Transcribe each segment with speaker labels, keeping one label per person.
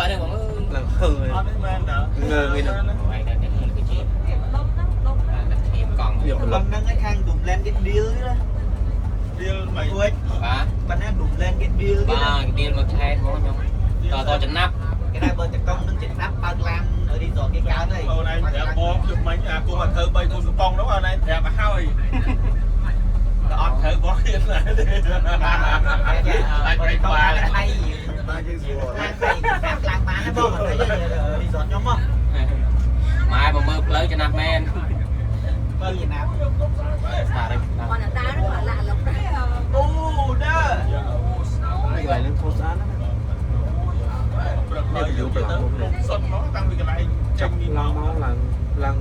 Speaker 1: ផ្លូវហ្នឹងបងអើយ
Speaker 2: ឡើងហឺ
Speaker 3: អត់ទេមែនតើ
Speaker 2: ងើងឯហ្នឹង
Speaker 1: ឯងតែនេះគឺជា
Speaker 4: ដុំហ្នឹងដុំហ្នឹង
Speaker 1: តែធៀបកង់
Speaker 2: វាប្លុក
Speaker 5: ប៉ុណ្ណឹងឯងខាងឌុំឡែនគេ deal ទេណា
Speaker 3: ឌីលមិន
Speaker 5: គួច
Speaker 1: បាទ
Speaker 5: ប៉ុណ្ណាឌុំឡែនគេ deal ទេ
Speaker 1: បា
Speaker 5: ណា
Speaker 1: ទឌីលមកឆែតហ្មងខ្ញុំតតចំណាប់
Speaker 5: គេថាបើតកង់នឹងចំណាប់បើកឡានរីសតគេកើតហើយ
Speaker 3: អូនឯងប្រាប់បងជុំមិញអាគុំអាធ្វើ3 4កំប៉ុងនោះអូនឯងប្រាប់ឲ្យហើយតែអត់ត្រូវបងទៀតណាទេអាចប្រេកក្បាល
Speaker 5: ថៃ
Speaker 2: បាទយើងស្រួល
Speaker 5: ឡានថៃប្រាប់ឡើងបានណាបងអត់ទេរីសតខ្ញុំហ៎
Speaker 1: ម៉ែមកមើលផ្លូវចំណាប់មែន
Speaker 5: បើចំណាប់
Speaker 1: ស្តារ
Speaker 4: គាត់តាហ្នឹងគាត់ឡាក់លុកដែរ
Speaker 5: អូដើ
Speaker 2: កន្លែងហ្នឹងខុសស្អាតណាស់
Speaker 3: ព្រឹកហើយទៅសុតមកតាំងពីកន្លែងចេញនេះ
Speaker 2: ឡើង
Speaker 3: មក
Speaker 2: មកឡើងឡើង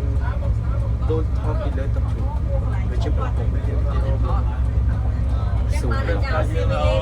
Speaker 2: ដូចថតពីលើទឹកជ្រោះវាជាប្រភពទៀត
Speaker 4: ចឹង
Speaker 2: ស៊ូ
Speaker 4: បានចោលស៊ី
Speaker 3: យើង
Speaker 4: វីលេ